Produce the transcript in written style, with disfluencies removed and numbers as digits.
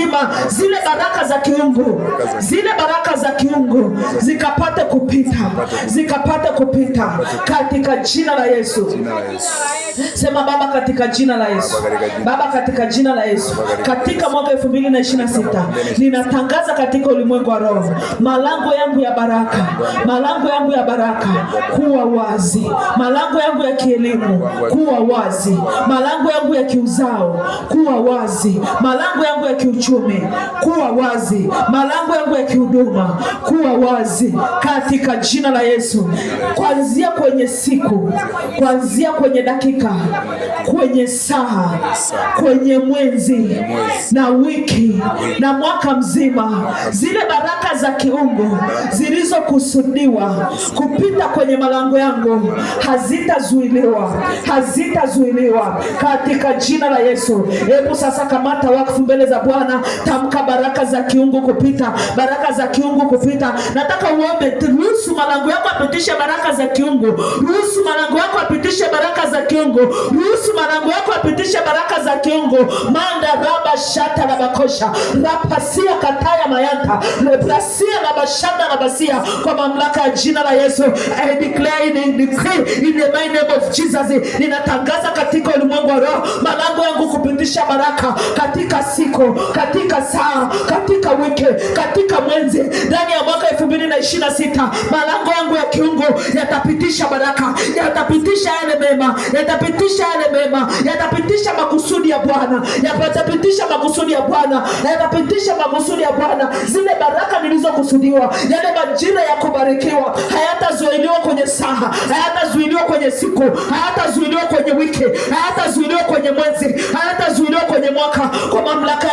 mzima, zile baraka za kiungu, zile baraka za kiungu zikapate kupita, zikapate kupita katika jina la Yesu. Jina la Yesu. Sema: Baba, katika jina la Yesu. Baba, katika jina la Yesu, katika mwaka 2026 ninatangaza katika ulimwengu wa roho, malango yangu ya baraka, malango yangu ya baraka kuwa wazi, malango yangu ya kielimu kuwa wazi, malango yangu ya kiuzao kuwa wazi, malango yangu ya kiuchumi kuwa wazi, malango yangu ya kihuduma kuwa wazi katika jina la Yesu, kuanzia kwenye siku, kuanzia kwenye dakika, kwenye saa, kwenye mwezi na wiki na mwaka mzima, zile baraka za kiungu zilizokusudiwa kupita kwenye malango yangu hazitazuiliwa, hazitazuiliwa katika jina la Yesu. Hebu sasa kamata wakfu mbele za Bwana, tamka baraka za kiungu kupita, baraka za kiungu kupita. Nataka uombe, ruhusu malango yako apitishe baraka za kiungu, ruhusu malango yako apitishe baraka za kiungu, ruhusu malango yako apitishe baraka za kiungu. Manda raba shata la bakosha rapasia kataya mayanta lebrasia la bashanda la basia, kwa mamlaka ya jina la Yesu, I declare and decree in the mighty name of Jesus, ninatangaza katika ulimwengu wa roho malango yangu kupitisha baraka katika siku, katika saa, katika wiki, katika mwezi, ndani ya mwaka 2026 malango yangu ya kiungu yatapitisha baraka, yatapitisha yale mema, yatapitisha yale mema, yatapitisha makusudi ya Bwana, yatapitisha makusudi ya Bwana, yatapitisha makusudi ya Bwana. Zile baraka nilizokusudiwa, yale majira ya kubarikiwa hayatazuiliwa kwenye saa, hayatazuiliwa kwenye siku, hayatazuiliwa kwenye wiki, hayatazuiliwa kwenye mwezi, hayatazuiliwa kwenye mwaka, kwa mamlaka ya